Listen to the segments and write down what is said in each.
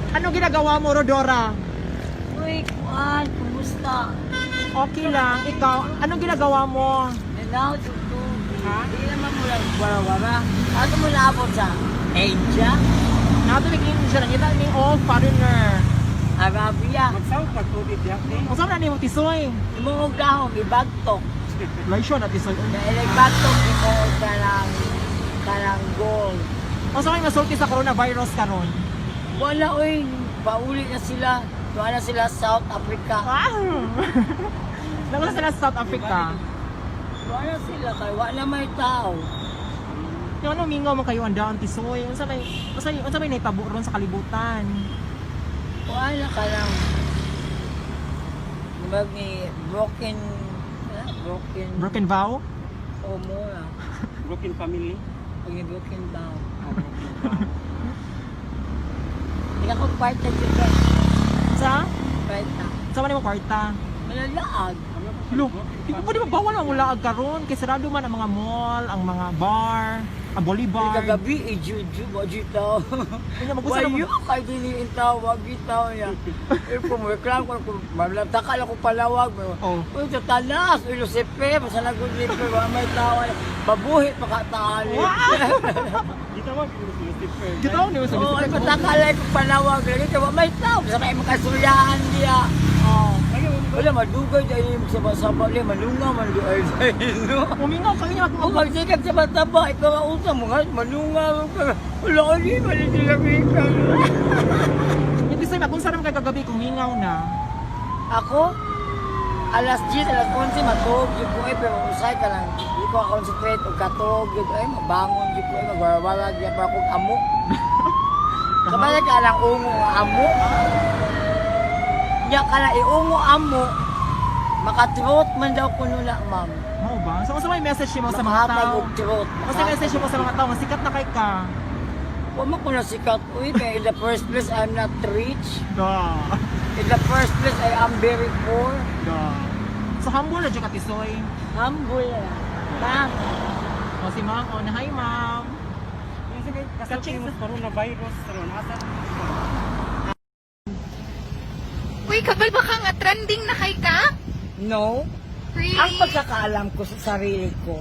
Anong ginagawa mo, Rodora? Uy, kuan, kumusta? Okay lang. Ikaw, anong ginagawa mo? Nanaw, tuto. Ha? Hindi naman mo lang wara-wara. Ano mo naabot sa Asia? Natulig India, nangita ni all foreigner. Arabia? Magsawag pagtubig diya, eh. Kung saan na ni mo tisoy? Imong gahom, ibagtok. Laisyo na tisoy. Dahil ibagtok, imong karang, karang gold. Kung saan may masulti sa coronavirus karon? Wala, uy. Pauli na sila. Tuwa na sila South Africa. Wow! Nakuha sila sa South Africa. Tuwa na sila, kay wala may tao. Yung ano, mingaw man kayo ang daan tisoy. Unsa may nahitabo ron sa kalibutan? Tuwa na ka lang. Mag ni broken, ah, broken, Broken vow? o mura. Broken family. Pag ni broken bow. Hindi ako kwarta dito. Sa? Kwarta. Sa man mo kwarta? Malalaag. Lo, di ko pwede bawal ang ulaag karon kay sarado man ang mga mall, ang mga bar, ang Bolivar. Kagabi, ijuju, wag tao. Kanya magusto Wayo, kay dili in tao, wag tao niya. Eh, kung reklam ko, kung malataka lang ko palawag. Oh. Uy, tatalas, uy, Lucifer, basta lang kung Lucifer, wala may tao. Babuhi, pakataali. Wow! Dito mo, Lucifer. Gitaw ni mo sa Oo, ay, patakalay ko palawag. Lagi ka, wa may tao, basta may makasuyahan niya. Oh. Wala, madugay dahil yung sabah-sabah niya, malunga man doon. No? Umingaw kayo niya Kung magsikap sa mataba, ikaw ang usap mo nga, malunga mo ka. Wala ko di, mali sila kita. Yung tisoy magunsa naman kay kagabi kung mingaw na. Ako, alas 10, alas 11, matug, yun ko eh, pero usay ka lang. Hindi ko concentrate og katog, yun ko eh, mabangon, yun ko eh, magwarawarag, yun pa akong amo. Kabala ka lang ungo nga amo. Nya ka lang iungo amo, makatrot man daw kuno na, ma'am. Mao ba? So unsa may message mo sa mga Makahatag tao? og trot. Unsa may message mo sa mga tao? Nga sikat na kay ka. Wa man ko nasikat. Uy, kaya in the first place, I'm not rich. Da. In the first place, I am very poor. Da. So humble na jud ka tisoy. Humble na. Ma'am, O si ma'am, oh, na hi ma'am. Kasi mo coronavirus ron. Asa Uy, kabal ba ka nga trending na kay ka? No. Really? Ang pagkakaalam ko sa sarili ko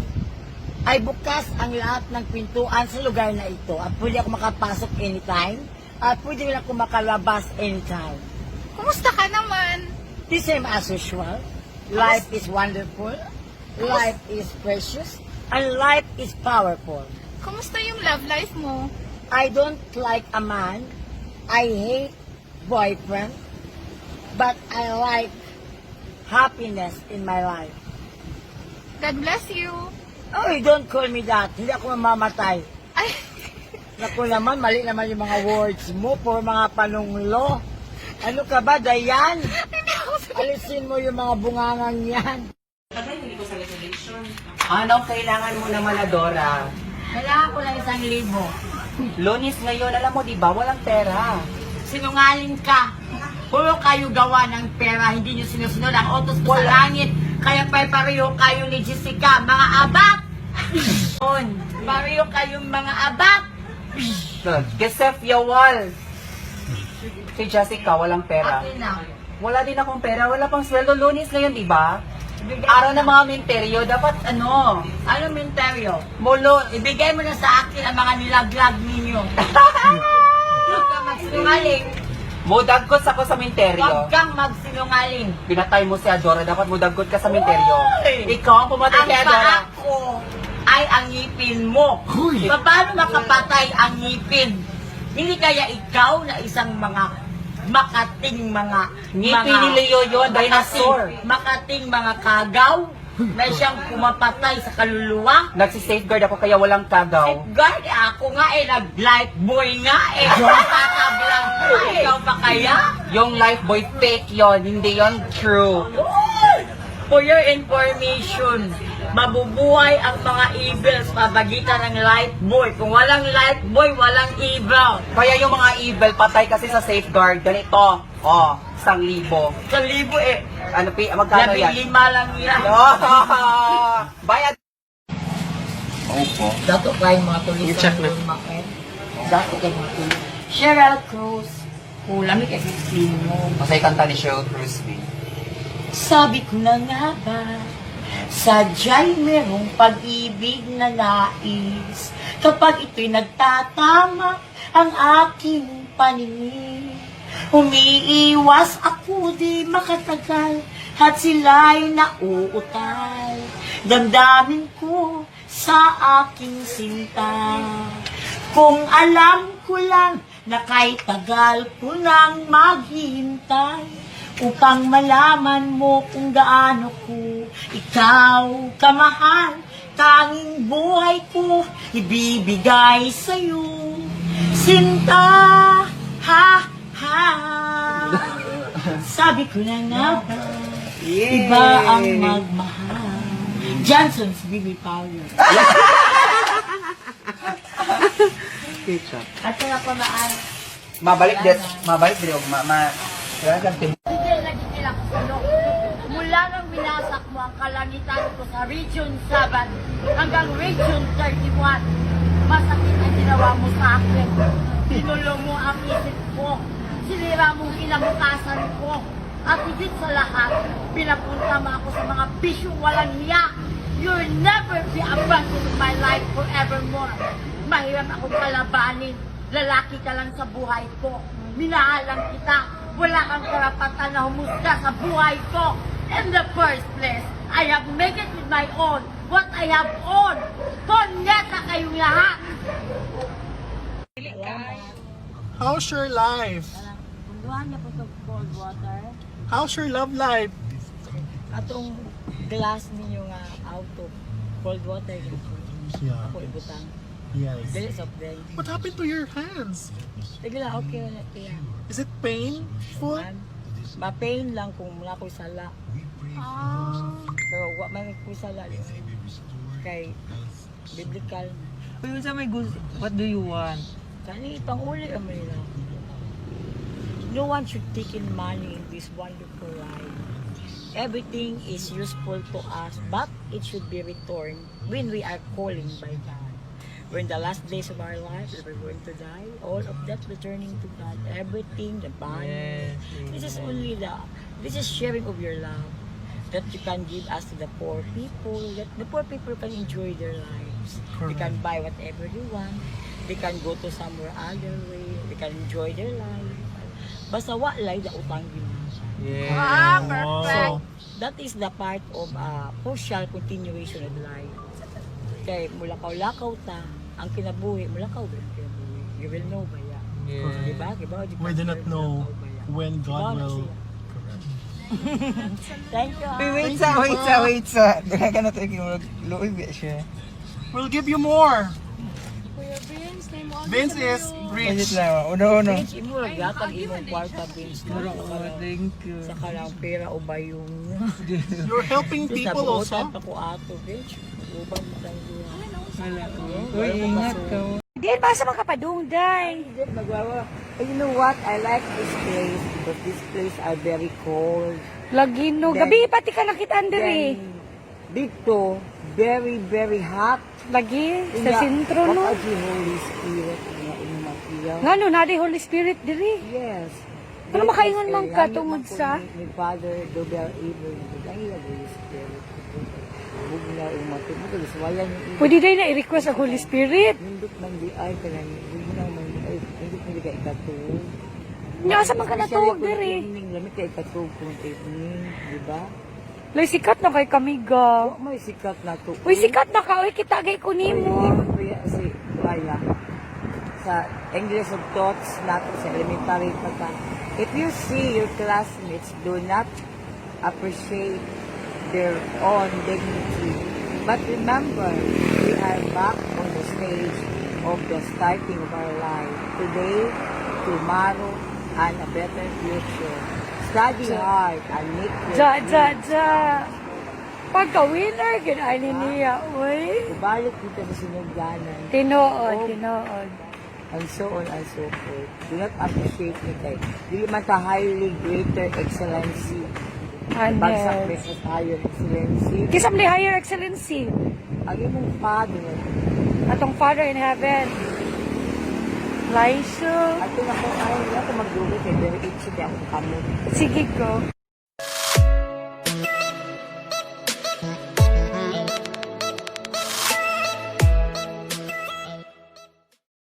ay bukas ang lahat ng pintuan sa lugar na ito at pwede ako makapasok anytime at pwede rin ako makalabas anytime. Kumusta ka naman? The same as usual. Life is wonderful. Life is precious. And life is powerful. Kumusta yung love life mo? I don't like a man. I hate boyfriend. But I like happiness in my life. God bless you. Oh, don't call me that. Hindi ako mamamatay. Ay, Naku naman, mali naman yung mga words mo. Puro mga panunglo. Ano ka ba, Dayan? Hindi ako sa. Alisin mo yung mga bungangang yan. Ano kailangan mo naman, Adora? Kailangan ko lang 1,000. Lunes ngayon, alam mo, di ba, walang pera. Sinungaling ka. Puro kayo gawa ng pera, hindi nyo sinusunod ang utos ko sa langit. Kaya pareho kayo ni Jessica, mga abak! Pareho kayong mga abak! Gesef Yawal! Si Jessica, walang pera. Akin na. Wala din akong pera, wala pang sweldo. Lunes ngayon, di ba? Ibigay Araw mo ng na. mga minteryo, dapat ano, Ano minteryo? mulo, Ibigay mo na sa akin ang mga nilaglag ninyo. Huwag kang magsinungaling. Mudagkot ako sa minteryo. Huwag kang magsinungaling. Pinatay mo si Adora, dapat mudagkot ka sa minteryo. Uy! Ikaw ang pumatay Ang kay Adora. paa ko ay ang ngipin mo. Paano makapatay ang ngipin? Hindi kaya ikaw na isang mga makating mga Ngipin ni Leo yun, dinosaur. Makating mga kagaw na siyang pumapatay sa kaluluwa. Nagsi-safeguard ako kaya walang kagaw. Safeguard, eh, ako nga eh, nag-life boy nga eh. Tatablang ka, ikaw pa kaya? Yung life boy fake yon, hindi yon true. Uy! For your information, mabubuhay ang mga evil sa pagitan ng life boy. Kung walang life boy, walang evil. Kaya yung mga evil patay kasi sa safeguard, ganito. Oh, 1,000. 1,000 eh. Ano pi, magkano Labing yan? lima lang yan. Oh, bayad. Opo. Dato kayo mga tulisan. Check na. Dato kayo mga tulisan. Cheryl Cruz. ko. Lami kay mo. Masay kanta ni Cheryl Cruz, B. Sabi ko na nga ba, sadya'y merong pag-ibig na nais. Kapag ito'y nagtatama ang aking paningin. Umiiwas ako di makatagal at sila'y nauutal. Damdamin ko sa aking sinta. Kung alam ko lang na kay tagal ko nang maghihintay upang malaman mo kung gaano ko ikaw kamahal, tanging buhay ko ibibigay sa'yo. Sinta, ha, ha. Sabi ko na nga ba, iba ang magmahal. Johnson's BB Powder. At kaya pa maan. Mabalik det, mabalik diri og ma ma. Kailangan kang Hindi nagigil ako sa loob. Mula nang winasak mo ang kalangitan ko sa Region 7 hanggang Region 31, masakit ang ginawa mo sa akin. Pinulo mo ang isip ko. Sinira mong kinabukasan ko. At higit sa lahat, pinapunta mo ako sa mga bisyong walang hiya. You'll never be a person of my life forevermore. Mahirap akong kalabanin. Lalaki ka lang sa buhay ko. Minahalang kita. Wala kang karapatan na humusga sa buhay ko. In the first place, I have made it with my own. What I have owned. Konyeta kayong lahat! How's your life? Tunduhan niya po itong cold water. How's your love life? Atong glass ninyo nga out of cold water. Yeah. Ako ibutang. Yes. Dili soft drink. What happened to your hands? Sige lang, okay na ito. Is it painful? Ma-pain lang kung wala ko'y sala. Ah. Pero wa man ko'y sala. Kay biblical. Uy, unsa may gusto? What do you want? Kani pang-uli ang nila. No one should take in money in this wonderful life. Everything is useful to us, but it should be returned when we are calling by God. We're in the last days of our life, if we're going to die, all of that returning to God. Everything, the body. Yes. This is only the, this is sharing of your love that you can give us to the poor people, that the poor people can enjoy their lives. They can buy whatever they want. They can go to somewhere other way. They can enjoy their life. Basta wa lay the utang yun. Yes. Ah, perfect. So, That is the part of social continuation of life. Kay mulakaw-lakaw ta, ang kinabuhi, mulakaw ba ang kinabuhi? You will know ba ya? Yes. Diba? Diba? We do not know when God Diba, will. siya. Thank you. Wait, wait sa, wait sa, wait sa. Daghan ka na to yung luoy ba siya. We'll give you more. Vince is Wait rich. lang, uno uno. Vince, imo lang gatag imong kwarta, Vince. Thank you. Sa karang pera o bayong. You're helping people also. Pa ko ato, Vince. Uban mo tayong duha. Wala. Uy, ingat ka. Di ba sa mga kapadung, day? Magwawa. You know what? I like this place because this place are very cold. Lagi no. Gabi pati ka nakita diri. Then, dito, very, very hot. Lagi sa sentro no. What the Holy Spirit nga inyong makiyaw. Ngano na di Holy Spirit diri. Yes. Pero makaingon man ka tungod sa- Ni Father Dobel Evil, ang iya Holy Spirit. Bugna umatubog, suwayan yung iba. Pwede day na i-request ang Holy Spirit. Nindot man di ay kanang bugna man di ay nindot man di kay ikatuog. Nya sa man ka natuog diri. Evening lamig kay ikatuog kung evening, di ba? Lay sikat na kay kamiga. Wa may sikat na to. Uy, sikat na ka. Uy, kita gay ko nimo. Kuya, si Kuya, sa English of Thoughts nato sa elementary pa ta. If you see your classmates do not appreciate their own dignity, but remember, we are back on the stage of the starting of our life. Today, tomorrow, and a better future. Study hard and make your Ja, ja, ja. Pagka-winner, ginani niya. Uy. Ibalik dito sa sinugdanan. Tinuod, tinuod. And so on and so forth. Do not appreciate me kay dili man ta highly greater excellency. Bagsak Anes. sa higher excellency. Kisam ni higher excellency. Ang imong father, Atong Father in Heaven. Lysol. Ato na ko ay, wala ko magdugay kay very itchy kay akong kamot. Sige, go.